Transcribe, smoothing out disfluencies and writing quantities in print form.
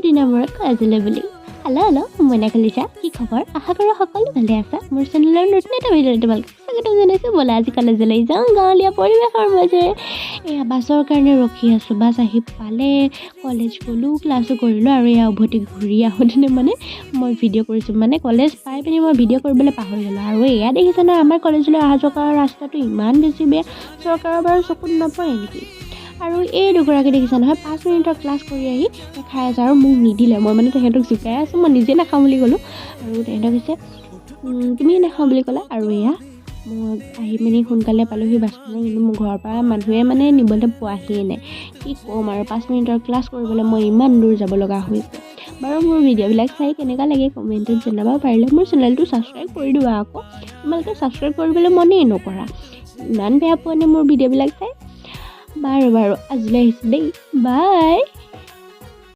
দিনৰ মূৰত কলেজলৈ বুলি। হেল্ল' হেল্ল', মইনা কলিজা, কি খবৰ? আশা কৰোঁ সকলো ভালে আছা। মোৰ চেনেলৰ নতুন এটা ভিডিঅ'ত তোমালোকক স্বাগতম জনাইছোঁ। ব'লা, আজি কলেজলৈ যাওঁ গাঁৱলীয়া পৰিৱেশৰ মাজেৰে। এয়া বাছৰ কাৰণে ৰখি আছোঁ। বাছ আহি পালে, কলেজ গ'লোঁ, ক্লাছো কৰিলোঁ আৰু এয়া উভতি ঘূৰি আহোঁতেনে মানে মই ভিডিঅ' কৰিছোঁ। মানে কলেজ পাই পিনি মই ভিডিঅ' কৰিবলৈ পাহৰি গ'লোঁ। আৰু এয়া দেখিছে নহয়, আমাৰ কলেজলৈ অহা যোৱা কৰা ৰাস্তাটো ইমান বেছি বেয়া। চৰকাৰৰ বাৰু চকুত নপৰে নেকি? আৰু এই দুগৰাকী দেখিছা নহয়, 5 মিনিটৰ ক্লাছ কৰি আহি খাই আছে আৰু মোক নিদিলে। মই মানে তেহেঁতক জোকাই আছোঁ, মই নিজে নাখাওঁ বুলি ক'লোঁ আৰু তেহেঁতক কৈছে, তুমি নাখাওঁ বুলি ক'লা। আৰু এয়া মই আহি পিনি সোনকালে পালোহি বাছখনৰ, কিন্তু মোৰ ঘৰৰ পৰা মানুহে মানে নিবলৈ পোৱাহিয়ে নাই। কি ক'ম আৰু, 5 মিনিটৰ ক্লাছ কৰিবলৈ মই ইমান দূৰ যাব লগা হৈছে। বাৰু, মোৰ ভিডিঅ'বিলাক চাই কেনেকুৱা লাগে কমেণ্টত জনাব। পাৰিলে মোৰ চেনেলটো ছাবস্ক্ৰাইব কৰি দিবা আকৌ। তোমালোকে ছাবস্ক্ৰাইব কৰিবলৈ মনেই নকৰা। ইমান বেয়া পোৱা নে মোৰ ভিডিঅ'বিলাক চাই? বাৰু বাৰু, আজিলৈ আহিছোঁ দেই, বাই।